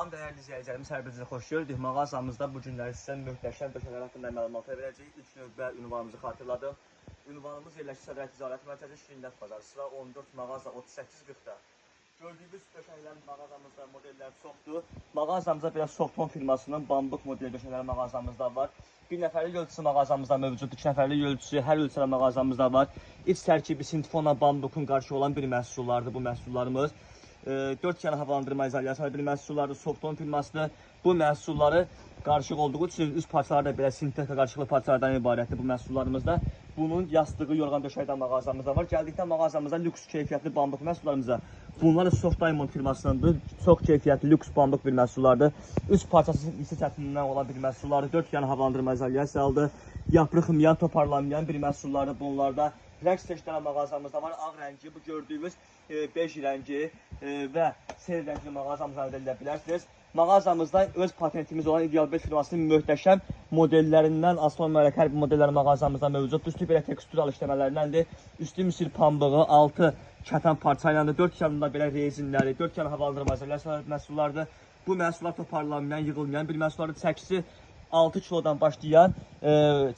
Salam dəyərli izləyicilərimiz, hər birinizi xoş gördük. Mağazamızda bu günləri sizə möhtəşəm döşəklər haqqında məlumat verəcəyik. İlk növbə ünvanımızı xatırladım. Ünvanımız yerləşir Sədrət Ticarət Mərkəzi, Şirinlər Bazarı, sıra 14, mağaza 3840-da. Gördüyünüz döşəklərin mağazamızda modellər çoxdur. Mağazamızda biraz Softon firmasının bambuk modeli döşəkləri mağazamızda var. Bir nəfərlik ölçüsü mağazamızda mövcuddur. İki nəfərlik ölçüsü hər ölçüdə mağazamızda var. İç tərkibi sinfona bambukun qarşı olan bir məhsullardır bu məhsullarımız. 4 yana havalandırma izolyasiyalı bir məhsullardır. Softon firmasıdır. Bu məhsulları qarışıq olduğu üçün üst parçalar da belə sintetika qarışıqlı parçalardan ibarətdir bu məhsullarımızda. Bunun yastığı, yorğan döşəyi də mağazamızda var. Gəldikdə mağazamıza lüks keyfiyyətli bambuk məhsullarımıza. Bunlar da Soft Diamond firmasındandır. Çox keyfiyyətli lüks bambuk bir məhsullardır. Üç parçası isi çətinliyindən olan bir məhsullardır. 4 yana havalandırma izolyasiyalıdır. Yapırıxmayan, toparlanmayan bir məhsullardır bunlarda. Rəng seçkiləri mağazamızda var. Ağ rəngi, bu gördüyümüz bej rəngi və sel rəngli mağazamızdan əldə edə bilərsiniz. Mağazamızda öz patentimiz olan Ideal 5 firmasının möhtəşəm modellərindən asılı olmayaraq hər bir modellər mağazamızda mövcuddur. Üstü belə tekstural işləmələrindəndir. Üstü misir pambığı, altı kətan parça ilədir. 4 yanında belə rezinləri, 4 yana havalandırma izolyasiyalı məhsullardır. Bu məhsullar toparlanmayan, yığılmayan bir məhsullardır. Çəkisi 6 kilodan başlayan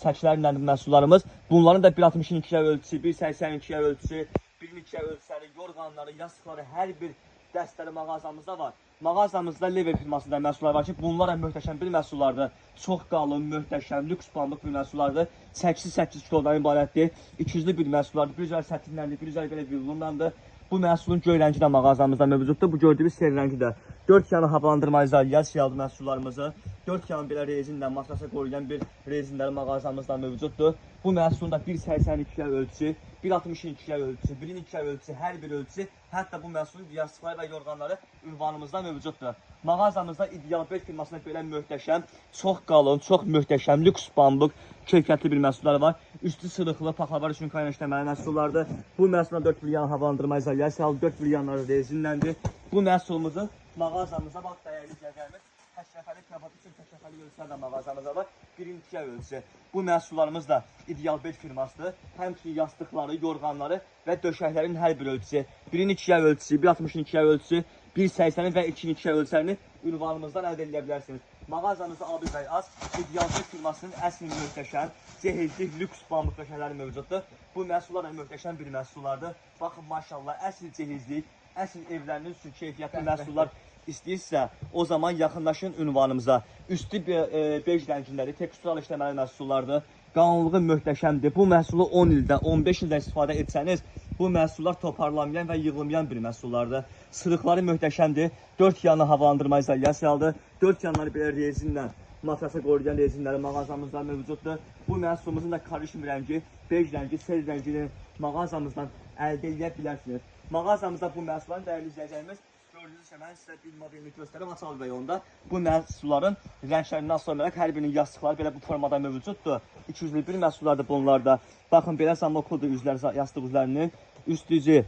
çəkilərlə məhsullarımız. Bunların da 1.62-yə ölçüsü, 1.82-yə ölçüsü, 1.2-yə ölçüləri, yorğanları, yastıqları, hər bir dəstəli mağazamızda var. Mağazamızda Lever firmasında məhsullar var ki, bunlar da möhtəşəm bir məhsullardır. Çox qalın, möhtəşəm, lüks pambıq bir məhsullardır. Çəkisi 8 kilodan ibarətdir. 200-lü bir məhsullardır. Bir üzəri sətinləndir, bir üzəri belə villurlandır. Bu məhsulun göy rəngi də mağazamızda mövcuddur. Bu gördüyünüz sel rəngi də. 4 yanı havalandırma izolyasiyalı məhsullarımızı, 4 yanı belə rezinlə matrasa qoyulan bir rezinləri mağazamızda mövcuddur. Bu məhsulun da 1.82-yə ölçüsü, 1.62-yə ölçüsü, 1.2-yə ölçüsü, hər bir ölçüsü, hətta bu məhsulun yastıqları və yorğanları ünvanımızda mövcuddur. Mağazamızda Ideal 5 firmasında belə möhtəşəm, çox qalın, çox möhtəşəm, lüks bambuk keyfiyyətli bir məhsullar var. Üstü sırıqlı, paxlavar üçün kayna işləməli məhsullardır. Bu məhsullar 4 bir yan havalandırma izolyasiyalı, 4 bir yanları rezinləndir. Bu məhsulumuzu mağazamıza bax dəyərli izləyicilərimiz, tək nəfərlik kravat üçün tək nəfərlik ölçülər də mağazamızda var. 1.2-yə ölçüsü. Bu məhsullarımız da Ideal 5 firmasıdır. Həmçinin yastıqları, yorğanları və döşəklərin hər bir ölçüsü. 1.2-yə ölçüsü, 1.62-yə ölçüsü, 1.80 və 2.2-yə ölçülərini ünvanımızdan əldə edə bilərsiniz. Mağazamızda Abi bəy az Ideal 5 firmasının əsl möhtəşəm, cehizli, lüks bambuk döşəkləri mövcuddur. Bu məhsullar da möhtəşəm bir məhsullardır. Baxın maşallah əsl cehizlik, əsl evləriniz üçün keyfiyyətli məhsullar istəyirsə, o zaman yaxınlaşın ünvanımıza. Üstü bej rəngindədir, tekstural işləməli məhsullardır. Qalınlığı möhtəşəmdir. Bu məhsulu 10 ildə, 15 ildə istifadə etsəniz, bu məhsullar toparlanmayan və yığılmayan bir məhsullardır. Sırıqları möhtəşəmdir. 4 yanı havalandırma izolyasiyalıdır. 4 yanları belə rezinlə matrasa qoruyan rezinləri mağazamızda mövcuddur. Bu məhsulumuzun da karışım rəngi, bej rəngi, sel rəngini mağazamızdan əldə edə bilərsiniz. Mağazamızda bu məhsulların dəyərli izləyicilərimiz, gördüyünüz kimi mən sizə bir modelini göstərim Açal bəy onda. Bu məhsulların rənglərindən asılı olaraq hər birinin yastıqları belə bu formada mövcuddur. 201 məhsullardır bunlar da. Baxın belə zamokludur üzlər, yastıq üzlərinin. Üst üzü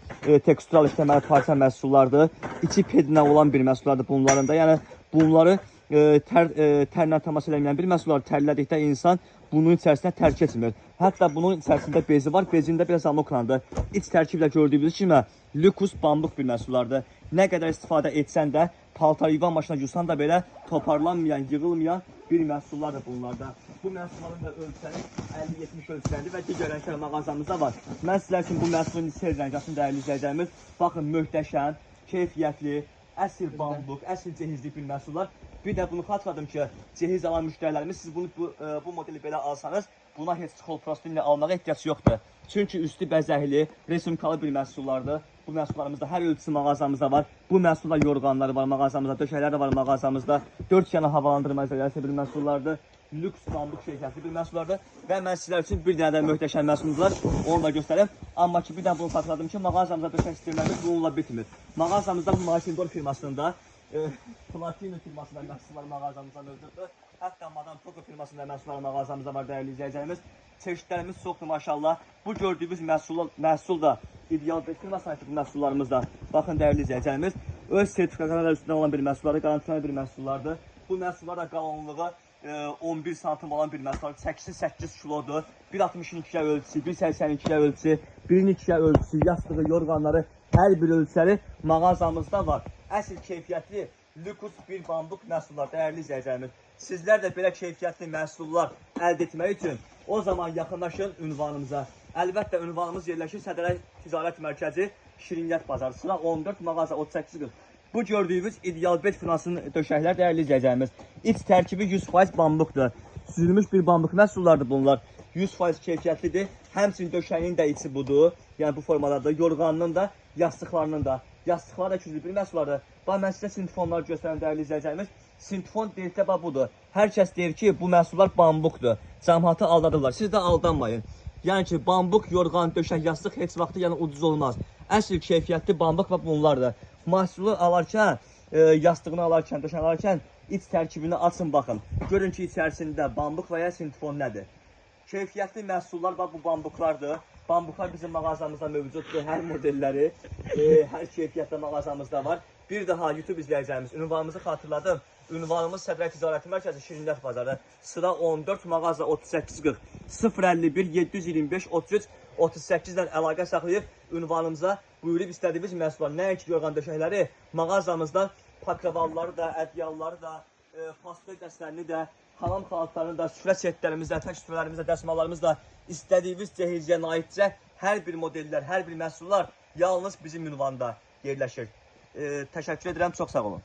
tekstural işləməli parça məhsullardır. İçi pedinə olan bir məhsullardır bunların da. Yəni bunları tərlə təmas eləməyən bir məhsullar tərlədikdə insan bunun içərisinə tər keçmir. Hətta bunun içərisində bezi var. Bezində biraz zamoklandır. İç tərkiblə gördüyünüz kimi lüks bambuk bir məhsullardır. Nə qədər istifadə etsən də, paltar yuvan maşına yusan da belə toparlanmayan, yığılmayan bir məhsullardır bunlarda. Bu məhsulların da ölçüləri 50-70 ölçülərdir və digər rənglər mağazamızda var. Mən sizlər üçün bu məhsulun sel rəngi dəyərli izləyicilərimiz. Baxın möhtəşəm, keyfiyyətli, əsl bambuk, əsl cehizli bir məhsullar. Bir də bunu xatırladım ki, cehiz alan müştərilərimiz siz bunu bu modeli belə alsanız, buna heç xolprostinlə almağa ehtiyac yoxdur. Çünki üstü bəzəkli, resumkalı bir məhsullardır. Bu məhsullarımızda hər ölçüsü mağazamızda var. Bu məhsullar yorğanları var mağazamızda, döşəklər də var mağazamızda. 4 yana havalandırma izolyasiya bir məhsullardır. Lüks bambuk şirkəti bir məhsullardır. Və mən sizlər üçün bir dənə də möhtəşəm məhsulumuz var. Onu da göstərim. Amma ki bir dənə bunu xatırladım ki, mağazamızda döşək sistemlərimiz bununla bitmir. Mağazamızda Maşindor firmasında Platino firmasında məhsullar mağazamızda mövcuddur. Hətta Madame Coco firmasında məhsullar mağazamızda var dəyərli izləyicilərimiz. Çeşidlərimiz çoxdur maşallah. Bu gördüyünüz məhsul da Ideal 5 firmasına aid bu məhsullarımız da. Baxın dəyərli izləyicilərimiz, öz sertifikatları üstündə olan bir məhsullardır, qarantinalı bir məhsullardır. Bu məhsullar da qalınlığı 11 santim olan bir məhsullar. Çəkisi 8 kilodur. 1.62-yə ölçüsü, 1.82-yə ölçüsü, 1.2-yə ölçüsü, yastığı, yorğanları, hər bir ölçüləri mağazamızda var. Əsl keyfiyyətli Lüks bir bambuk məhsullar dəyərli izləyicilərimiz. Sizlər də belə keyfiyyətli məhsullar əldə etmək üçün o zaman yaxınlaşın ünvanımıza. Əlbəttə ünvanımız yerləşir Sədərək Ticarət Mərkəzi, Şiriniyyat Bazarı, sıra 14, mağaza 3840. Bu gördüyünüz ideal bed finansının döşəklər dəyərli izləyicilərimiz. İç tərkibi 100% bambukdur. Süzülmüş bir bambuk məhsullardır bunlar. 100% keyfiyyətlidir. Həmçinin döşəyinin də içi budur. Yəni bu formadadır. Yorğanının da, yastıqlarının da. Yastıqlar da 201 məhsullardır. Bax mən sizə sintifonları göstərirəm dəyərli izləyicilərimiz. Sintifon dedikdə bax budur. Hər kəs deyir ki, bu məhsullar bambukdur. Cəmaatı aldadırlar. Siz də aldanmayın. Yəni ki, bambuk, yorğan, döşək, yastıq heç vaxtı yəni ucuz olmaz. Əsl keyfiyyətli bambuk və bunlardır. Məhsulu alarkən, yastığını alarkən, döşəni alarkən iç tərkibini açın baxın. Görün ki, içərisində bambuk və ya sintifon nədir? Keyfiyyətli məhsullar bax bu bambuklardır. Bambuklar bizim mağazamızda mövcuddur. Hər modelləri, hər keyfiyyətdə mağazamızda var. Bir daha YouTube izləyicilərimiz ünvanımızı xatırladım. Ünvanımız Sədrək Ticarəti Mərkəzi Şiriniyyat Bazarı. Sıra 14, mağaza 3840 051 725 33 38 ilə əlaqə saxlayıb ünvanımıza buyurub istədiyiniz məhsullar, nəinki yorğan döşəkləri mağazamızdan pakravalları da, ədyalları da, pastel dəstlərini də, hamam xalatlarını da, süfrə setlərimiz də, tək süfrələrimiz də, dəsmallarımız da istədiyiniz cehizə naidcə hər bir modellər, hər bir məhsullar yalnız bizim ünvanda yerləşir. Təşəkkür edirəm, çox sağ olun.